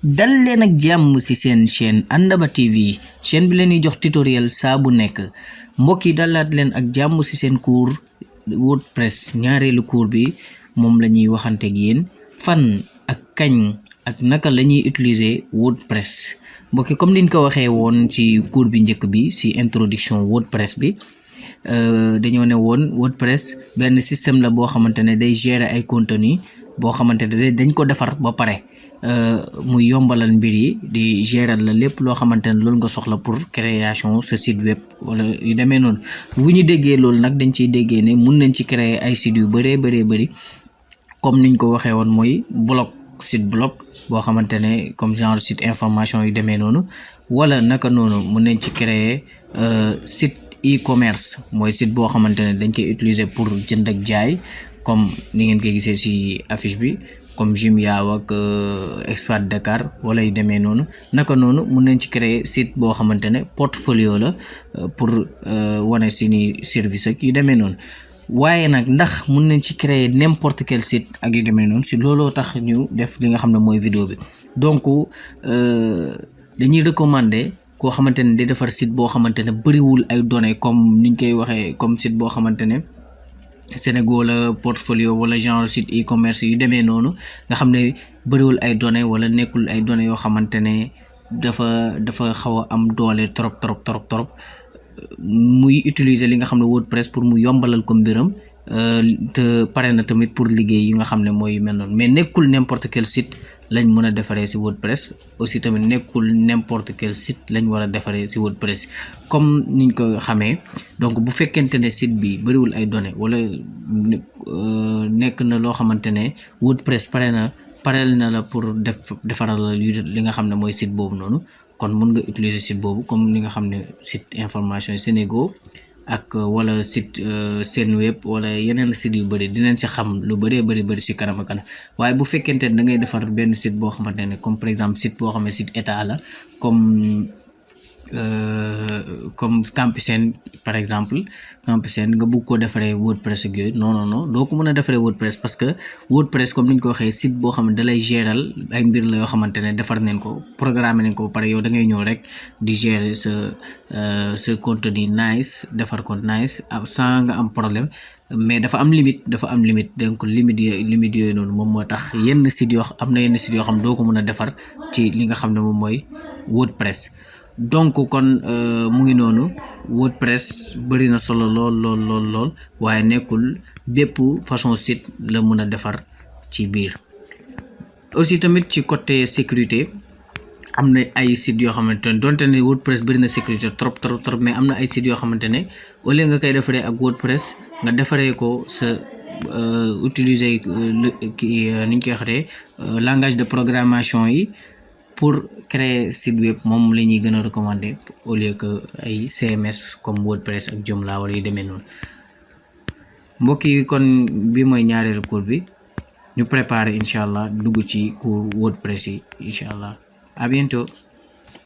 dal leen ak jàmm ci seen chaîne Andaba TV chaîne bi leen di jox tutoriel saa bu nekk mbokk yi dalaat leen ak jàmm ci seen cours wordpress ñaareelu cours bi moom la ñuy waxante ak yéen fan ak kañ ak naka la ñuy utiliser wordpress mbokk yi comme niñ ko waxee woon ci cours bi njëkk bi ci introduction wordpress bi dañoo ne woon wordpress benn système la boo xamante ne day gérer ay contenu boo xamante ne dañ ko defar ba pare muy yombalal mbir yi di gérer la lépp loo xamante ne loolu nga soxla pour création sa site web wala yu demee noonu bu ñu déggee loolu nag dañ ciy déggee ne mun nañ ci créer ay sites yu bëri comme niñ ko waxee woon mooy blog site blog boo xamante ne comme genre site information yu demee noonu wala naka noonu mun nañ ci créer site e-commerce mooy site boo xamante ne dañ koy utiliser pour jënd ak jaay comme ni ngeen koy gisee ci affiche bi comme Jumia ak Expat Dakar wala yu demee noonu naka noonu mun nañ ci créer site boo xamante ne portfolio la pour wane seeni service ak yu demee noonu waaye nag ndax mun nañ ci créer n'importe quel site ak yu demee noonu si looloo tax ñu def li nga xam ne mooy vidéo bi donc dañuy recommander koo xamante ne day defar site boo xamante ne bëriwul ay données comme niñ koy waxee comme site boo xamante ne Sénégal la portfolio wala genre site e-commerce yu demee noonu nga xam ne bëriwul ay données wala nekkul ay données yoo xamante ne dafa xaw a am doole trop muy utiliser li nga xam ne WordPress pour mu yombalal ko mbiram te pare na tamit pour liggéey yi nga xam ne mooy mel noonu mais nekkul n'importe quel site lañ mën a defaree ci WordPress aussi tamit nekkul n'importe quel site lañ war a defaree ci WordPress comme niñ ko xamee donc bu fekkente ne site bi bariwul ay données wala nekk na loo xamante ne WordPress pareel na la pour defaral la li nga xam ne mooy site boobu noonu kon mun nga utiliser site boobu comme ni nga xam ne site information Sénégal ak wala site seen web wala yeneen site yu bëri dinañ ci xam lu bëri ci kanam waaye bu fekkente ne da ngay defar benn site boo xamante ne comme par exemple site boo xam ne site état la comme Campuseen par exemple Campuseen nga bëgg koo defaree WordPress ak yooyu non doo ko mën a defaree WordPress parce que WordPress comme ni ñu ko waxee site boo xam ne da lay géral ay mbir la yoo xamante ne defar nañ ko programmer nañ ko ba pare yow da ngay ñëw rek di gérer sa contenu nice defar ko nice sans nga am problème mais dafa am limite donc limite yooyu noonu moom moo tax yenn sites yoo am na yenn sites yoo xam doo ko mën a defar ci li nga xam ne moom mooy WordPress. donc kon mu ngi noonu WordPress bëri na solo lool waaye nekkul bépp façon site la mën a defar ci biir aussi tamit ci côté sécurité am na ay sites yoo xamante ne donte ne WordPress bëri na sécurité trop mais am na ay sites yoo xamante ne au lieu nga koy defaree ak WordPress nga defaree ko sa utiliser ni ñu koy waxee langage de programmation yi pour créer site web moom la ñuy gën a recommander au lieu que ay CMS comme wordpress ak Joomla wala yu demee noonu mbokk yi kon bi mooy ñaareelu cours bi ñu préparer incha allah dugg ci cours wordpress yi incha allah à bientôt.